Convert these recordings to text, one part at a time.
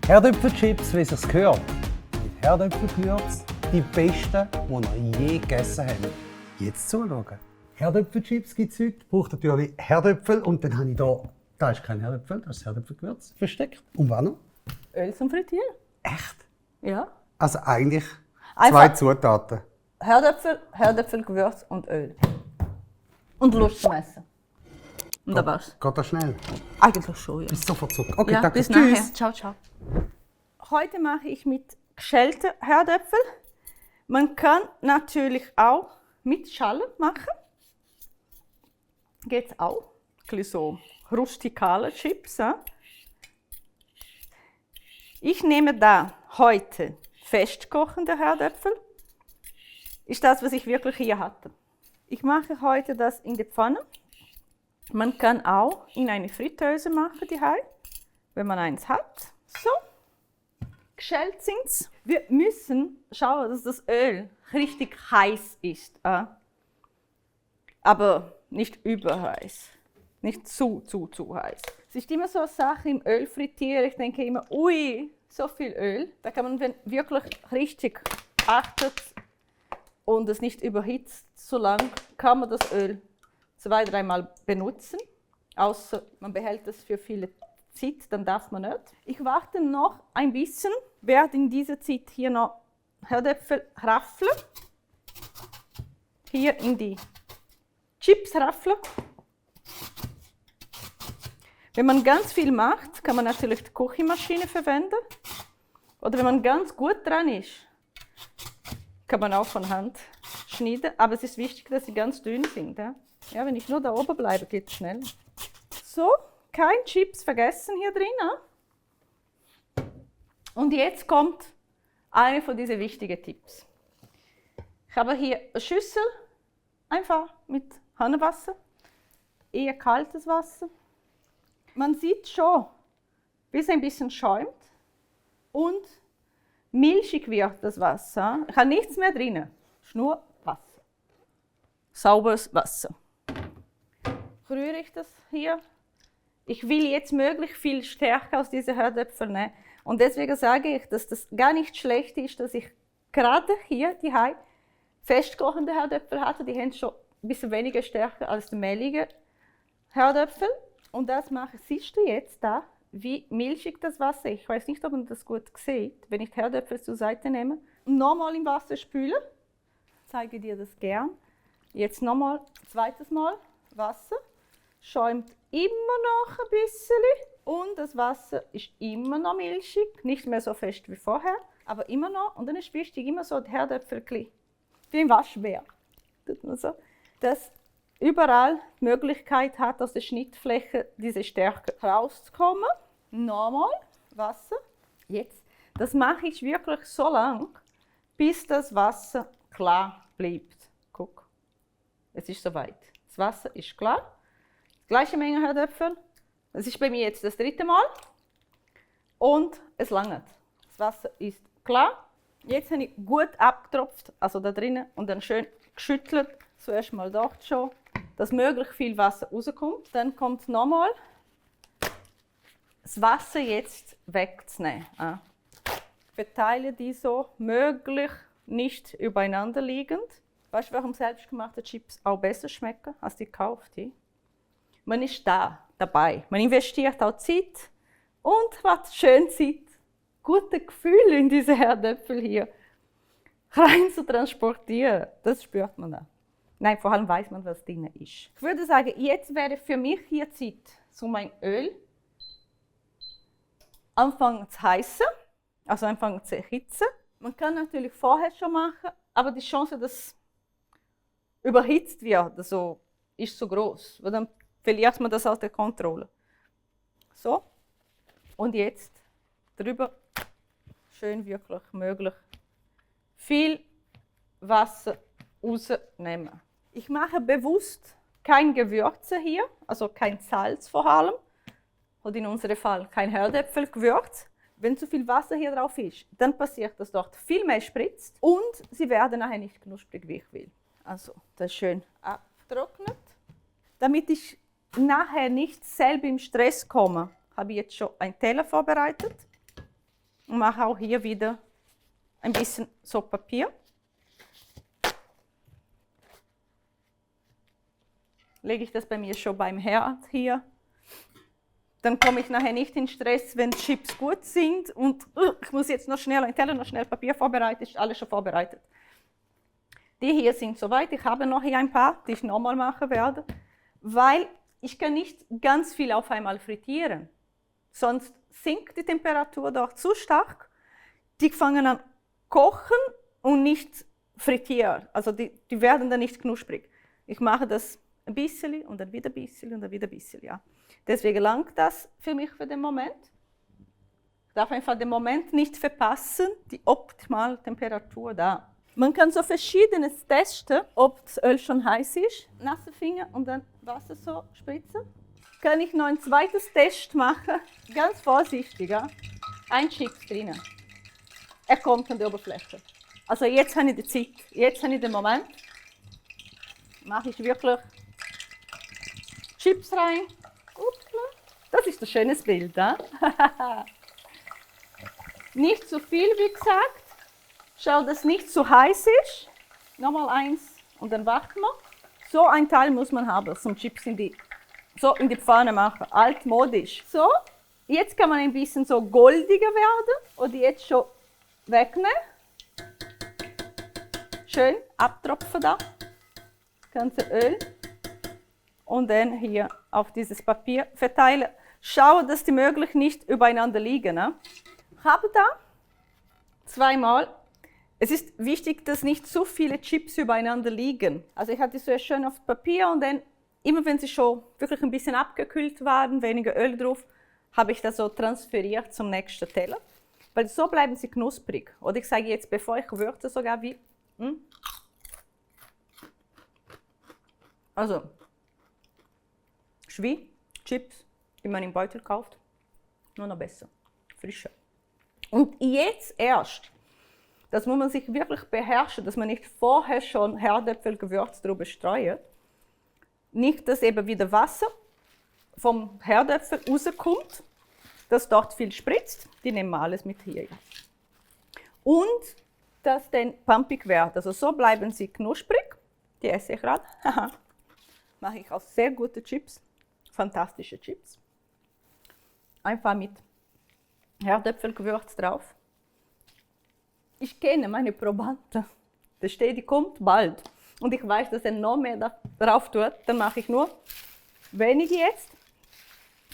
Herdöpfelchips, wie es sich gehört. Mit Herdöpfelgewürz, die besten, die ihr je gegessen habt. Jetzt zuschauen. Herdöpfelchips gibt es heute. Braucht natürlich Herdöpfel und dann habe ich hier, da ist kein Herdöpfel, das ist Herdöpfelgewürz versteckt. Und was noch? Öl zum Frittieren. Echt? Ja. Also eigentlich Einfach zwei Zutaten. Herdöpfel, und Öl. Und Lust zum Essen. Und das war's. Geht das schnell? Eigentlich schon, ja. Bis sofort zurück. Okay, Ja, danke. bis Tschüss. nachher. Ciao, ciao. Heute mache ich mit geschälten Herdöpfel. Man kann natürlich auch mit Schale machen. Geht's auch. Ein bisschen so rustikale Chips. Ja? Ich nehme da heute festkochende Herdöpfel. Ist das, was ich wirklich hier hatte. Ich mache heute das in der Pfanne. Man kann auch in eine Fritteuse machen, wenn man eins hat. So, geschält sind's. Wir müssen schauen, dass das Öl richtig heiß ist. Aber nicht überheiß. Nicht zu heiß. Es ist immer so eine Sache im Öl frittieren. Ich denke immer, ui, so viel Öl. Da kann man, wenn wirklich richtig achtet und es nicht überhitzt so lang, kann man das Öl 2-3 Mal benutzen. Außer man behält es für viele Zeit, dann darf man nicht. Ich warte noch ein bisschen, werde in dieser Zeit hier noch Herdöpfel raffeln. Hier in die Chips raffeln. Wenn man ganz viel macht, kann man natürlich die Küchenmaschine verwenden. Oder wenn man ganz gut dran ist, kann man auch von Hand schneiden. Aber es ist wichtig, dass sie ganz dünn sind. Ja, wenn ich nur da oben bleibe, geht es schnell. So, kein Chips vergessen hier drin. Und jetzt kommt einer von diesen wichtigen Tipps. Ich habe hier eine Schüssel, einfach mit Hahnenwasser, eher kaltes Wasser. Man sieht schon, wie es ein bisschen schäumt und milchig wird das Wasser. Ich habe nichts mehr drin, es ist nur Wasser. Sauberes Wasser. Rühre ich das hier. Ich will jetzt möglichst viel Stärke aus diesen Herdöpfeln nehmen. Und deswegen sage ich, dass das gar nicht schlecht ist, dass ich gerade hier die festkochende Herdöpfel hatte. Die haben schon ein bisschen weniger Stärke als die mehlige Herdöpfel. Und das mache ich, siehst du jetzt da, wie milchig das Wasser ist. Ich weiß nicht, ob man das gut sieht, wenn ich die Herdöpfel zur Seite nehme. Nochmal im Wasser spülen. Ich zeige dir das gern. Jetzt nochmal, zweites Mal Wasser. Schäumt immer noch ein bisschen. Und das Wasser ist immer noch milchig. Nicht mehr so fest wie vorher, aber immer noch. Und dann ist wichtig, immer so die Herdöpfel wie im Waschbär. Tut man so. Dass überall die Möglichkeit hat, aus der Schnittfläche diese Stärke rauszukommen. Nochmal Wasser. Jetzt. Das mache ich wirklich so lang, bis das Wasser klar bleibt. Guck, es ist soweit. Das Wasser ist klar. Gleiche Menge Herdöpfel. Das ist bei mir jetzt das 3. Mal. Und es langt. Das Wasser ist klar. Jetzt habe ich gut abgetropft, also da drinnen, und dann schön geschüttelt. Zuerst mal dort schon, dass möglichst viel Wasser rauskommt. Dann kommt nochmal das Wasser jetzt wegzunehmen. Verteile die so, möglichst nicht übereinander liegend. Weißt du, warum selbstgemachte Chips auch besser schmecken als die gekauften? Man ist dabei. Man investiert auch Zeit und was schön Zeit, gute Gefühle in diese Herdöpfel hier rein zu transportieren. Das spürt man auch. Nein, vor allem weiß man, was drin ist. Ich würde sagen, jetzt wäre für mich hier Zeit, so mein Öl anfangen zu heißen, also anfangen zu erhitzen. Man kann natürlich vorher schon machen, aber die Chance, dass es überhitzt wird, so, ist so groß, weil dann verliert man das aus der Kontrolle. So, und jetzt drüber schön wirklich möglich viel Wasser rausnehmen. Ich mache bewusst kein Gewürze hier, also kein Salz vor allem, oder in unserem Fall kein Herdöpfelgewürz. Wenn zu viel Wasser hier drauf ist, dann passiert, dass dort viel mehr spritzt und sie werden nachher nicht knusprig, wie ich will. Also, das schön abtrocknet. Damit ich nachher nicht selber im Stress komme, habe ich jetzt schon einen Teller vorbereitet. und mache auch hier wieder ein bisschen so Papier. Lege ich das bei mir schon beim Herd hier. Dann komme ich nachher nicht in Stress, wenn Chips gut sind und ich muss jetzt noch schnell ein Teller, noch schnell Papier vorbereiten, ist alles schon vorbereitet. Die hier sind soweit, ich habe noch hier ein paar, die ich nochmal machen werde, weil ich kann nicht ganz viel auf einmal frittieren. Sonst sinkt die Temperatur dort zu stark, die fangen an kochen und nicht frittieren, also die werden dann nicht knusprig. Ich mache das ein bisschen und dann wieder ein bisschen und dann wieder ein bisschen, ja. Deswegen langt das für mich für den Moment. Ich darf einfach den Moment nicht verpassen, die optimale Temperatur da. Man kann so verschiedenes testen, ob das Öl schon heiß ist. Nasse Finger und dann Wasser so spritzen. Kann ich noch ein zweites Test machen. Ganz vorsichtig, ja. Ein Chip drinnen. Er kommt an die Oberfläche. Also jetzt habe ich die Zeit, jetzt habe ich den Moment. Mache ich wirklich Chips rein. Das ist ein schönes Bild. Ja? Nicht zu viel, wie gesagt. Schau, dass es nicht zu heiß ist. Nochmal eins und dann warten wir. So ein Teil muss man haben, zum Chips in die Pfanne machen. Altmodisch. So, jetzt kann man ein bisschen so goldiger werden oder jetzt schon wegnehmen. Schön abtropfen da. Das ganze Öl. Und dann hier auf dieses Papier verteilen. Schau, dass die möglichst nicht übereinander liegen. Ne? Ich habe da zweimal. Es ist wichtig, dass nicht zu viele Chips übereinander liegen. Also ich hatte die so schön auf Papier und dann, immer wenn sie schon wirklich ein bisschen abgekühlt waren, weniger Öl drauf, habe ich das so transferiert zum nächsten Teller. Weil so bleiben sie knusprig. Oder ich sage jetzt, bevor ich würze, sogar wie. Also, wie Chips, die man im Beutel kauft, nur noch besser, frischer. Und jetzt erst, das muss man sich wirklich beherrschen, dass man nicht vorher schon Herdöpfelgewürz drüber streut. Nicht, dass eben wieder Wasser vom Herdöpfel rauskommt, dass dort viel spritzt, die nehmen wir alles mit hier. Und dass dann pumpig wird, also so bleiben sie knusprig, die esse ich gerade. Mache ich auch sehr gute Chips. Fantastische Chips. Einfach mit Herdöpfelgewürz drauf. Ich kenne meine Probanden. Da steht, die kommt bald. Und ich weiß, dass er noch mehr drauf tut. Dann mache ich nur wenig jetzt.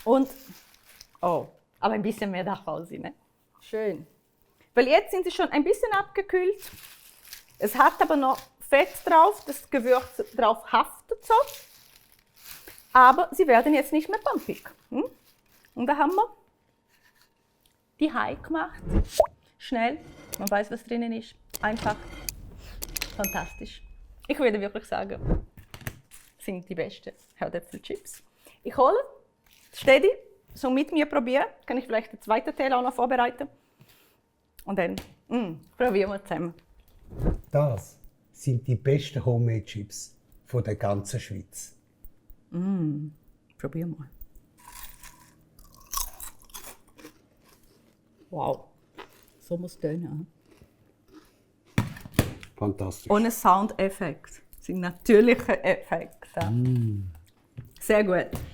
Und, oh, aber ein bisschen mehr nach Hause. Ne? Schön. Weil jetzt sind sie schon ein bisschen abgekühlt. Es hat aber noch Fett drauf, das Gewürz drauf haftet so. Aber sie werden jetzt nicht mehr pumpig. Und da haben wir die Hai gemacht. Schnell, man weiß, was drinnen ist. Einfach fantastisch. Ich würde wirklich sagen, sind die besten Herdöpfelchips. Ich hole, steady, so mit mir probieren. Kann ich vielleicht den zweiten Teil auch noch vorbereiten. Und dann probieren wir zusammen. Das sind die besten Homemade-Chips von der ganzen Schweiz. Probier mal. Wow, so muss es tönen. Fantastisch. Ohne Soundeffekt. Das sind natürliche Effekte. Sehr gut.